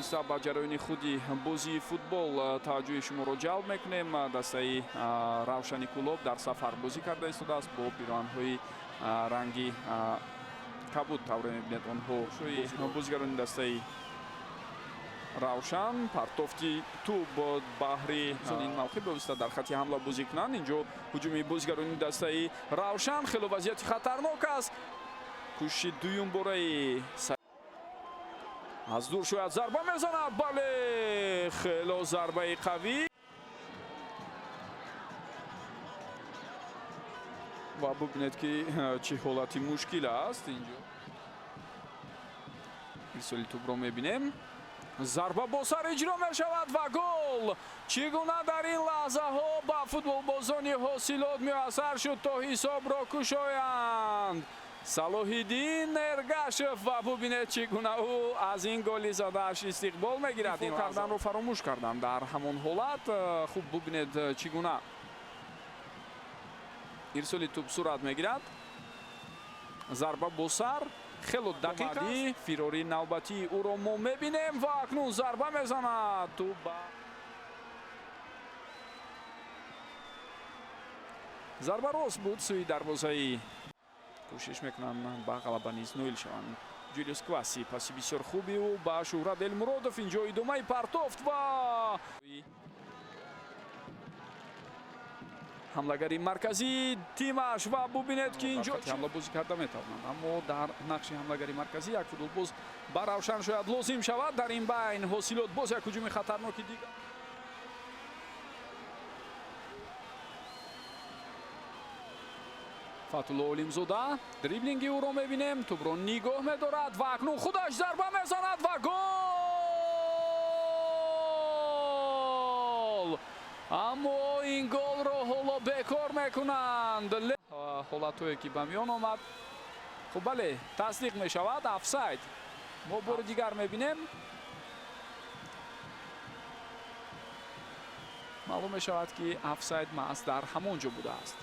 Бевосита ба ҷараёни худи бозии футбол таваҷҷӯҳи шуморо ҷалб мекунем. Дастаи Равшани Кӯлоб дар сафар бозӣ карда истодааст бо пироҳанҳои ранги кабуд. Тавре мебинед, онҳо бозигарони дастаи Равшан. Партофти тӯб баҳри ин мавқеъ бевосита дар хати ҳамла бозӣ кунанд. Инҷо ҳуҷуми бозигарони дастаи Равшан, хело вазъияти хатарнок аст. Кӯшиши дуюм бораи аз дур, шояд зарба мезанад. Бале, хело зарбаи қавӣ ва бубинед, ки чӣ ҳолати мушкил аст. Инҷо ирсоли тӯбро мебинем, зарба бо сар иҷро мешавад ва гол! Чӣ гуна дар ин лаҳзаҳо ба футболбозони Ҳосилот муяссар шуд, то ҳисобро кушоянд? Салоҳиддин Эргашев, ва бубинед, чӣ гуна ӯ аз ин голи задааш истиқбол мегирад. Ин карданро фаромӯш кардам дар ҳамон ҳолат. Хуб, бубинед, чӣ гуна ирсоли тӯб сурат мегирад. Зарба бо сар хело дақиқ. Фирори навбатии ӯро мо мебинем ва акнун зарба мезанад. Тӯб ба зарба рост буд сӯи дарвозаи. Кӯшиш мекунанд, ба ғалаба низ ноил шаванд. Ҷулиус Кваси, паси бисёр хуби ӯ ба Шӯҳрат Элмуродов. Инҷо идомаи партофт ва ҳамлагари марказии тимаш, ва бубинед, ки инҷо ҳамла бозӣ карда метавонанд, аммо дар нақши ҳамлагари марказӣ як футболбоз ба Равшан шояд лозим шавад. Дар ин байн Ҳосилот боз як ҳуҷуми хатарноки дигар. Фатулло Олимзода, дриблинги ӯро мебинем, тӯбро нигоҳ медорад ва акнун худаш зарба мезанад ва гол! Аммо ин голро ҳоло бекор мекунанд. Ҳолатҳое ки ба миён омад. Хуб, бале, тасдиқ мешавад, офсайд. Мо бори дигар мебинем, маълум мешавад, ки офсайд маҳз дар ҳамон ҷо будааст.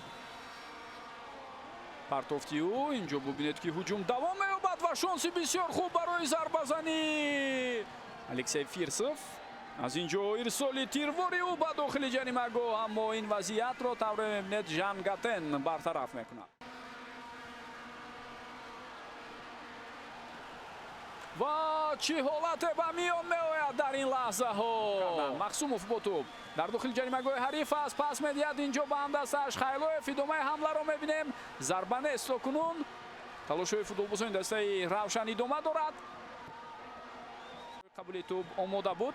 Партофти ӯ инҷо, бубинед, ки ҳуҷум давом меёбад ва шонси бисёр хуб барои зарбазанӣ. Алексей Фирсов, аз ин ҷо ирсоли тирвори ӯ ба дохили ҷаримагоҳ, аммо ин вазъиятро, тавре мебинед, Жан Гатен бартараф мекунад. Ва чӣ ҳолате ба миён меояд дар ин лаҳзаҳо! Махсумов бо тӯб дар дохили ҷаримагоҳи ҳариф аст, пас медиҳад инҷо ба ҳамдастааш Хайлоев. Идомаи ҳамларо мебинем, зарба нест то кунун. Талошҳои футболбозони дастаи Равшан идома дорад. Қабули тӯб омода буд.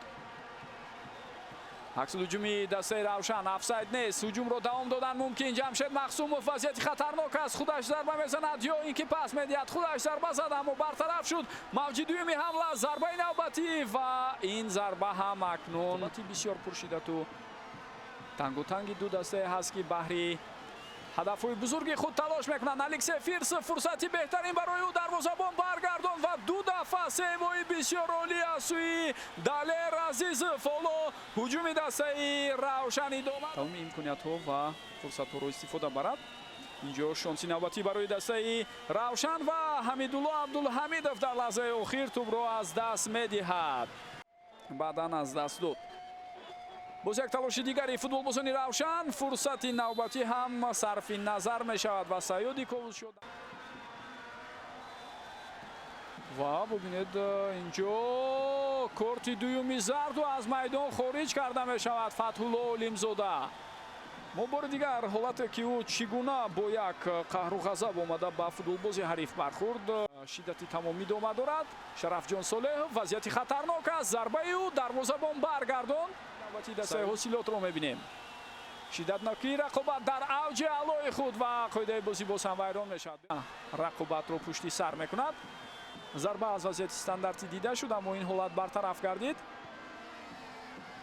Аксулҳуҷуми дастаи Равшан, офсайд нест, ҳуҷумро давом додан мумкин. Ҷамшед Махсумов, вазъияти хатарнок аст, худаш зарба мезанад ё ин ки пас медиҳад? Худаш зарба зад, аммо бартараф шуд. Мавҷи дуюми ҳамла, зарбаи навбатӣ ва ин зарба ҳам акнун бисёр пуршиддату тангу танги ду дастае ҳаст, ки баҳри ҳадафҳои бузурги худ талош мекунанд. Алексей Фирсов, фурсати беҳтарин барои ӯ, дарвозабон баргардон ва ду дафъа сейвои бисёр олӣ аз сӯи Далер Азизов. Ҳоло ҳуҷуми дастаи Равшан идома, тамоми имкониятҳо ва фурсатҳоро истифода барад. Инҷо шонси навбатӣ барои дастаи Равшан ва Ҳамидулло Абдулҳамидов дар лаҳзаи охир тӯбро аз даст медиҳад, баъдан аз даст дод. Боз як талоши дигари футболбозони Равшан, фурсати навбатӣ ҳам сарфи назар мешавад ва Саёди Ковус шуд. Ва бубинед, инҷо корти дуюми зарду аз майдон хориҷ карда мешавад Фатҳулло Олимзода. Мо бори дигар ҳолате, ки ӯ чӣ гуна бо як қаҳру ғазаб омада ба футболбози ҳариф бархӯрд. Шиддати тамом идома дорад. Шарафҷон Солеҳов, вазъияти хатарнок аст, зарбаи ӯ, дарвозабон баргардонд. Навбати дастаи Ҳосилотро мебинем. Шиддатнокии рақобат дар авҷи аълои худ ва қоидаи бозӣ боз ҳам вайрон мешавад. Рақобатро пушти сар мекунад. Зарба аз вазъияти стандартӣ дида шуд, аммо ин ҳолат бартараф гардид.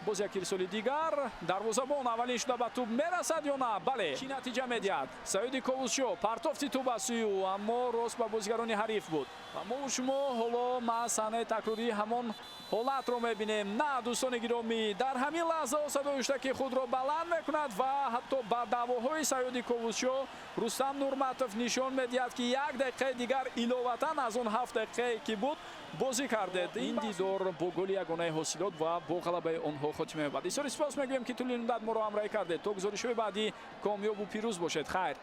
Боз як ирсоли дигар, дарвозабон аввалин шуда ба тӯб мерасад ё на? Бале, чӣ натиҷа медиҳад? Саёди Ковусшо, партофти тӯб аз сӯи ӯ, аммо рост ба бозигарони ҳариф буд. Ва мо шумо ҳоло маҳз саҳнаи такрории ҳамон ҳолатро мебинем. На, дӯстони гиромӣ, дар ҳамин лаҳзаҳо садои ҳуштаки худро баланд мекунад ва ҳатто ба даъвоҳои Саёди Ковусшо Рустам Нурматов нишон медиҳад, ки як дақиқаи дигар иловатан аз он 7 дақиқае ки буд Бозӣ кардед. Ин дидор бо голи ягонаи Ҳосилот ва бо ғалабаи онҳо хотима меёбад. Бисёри сипос мегӯем, ки тӯли муддат моро ҳамроҳӣ кардед. То гузоришҳои баъдӣ комёбу пирӯз бошед. Хайр.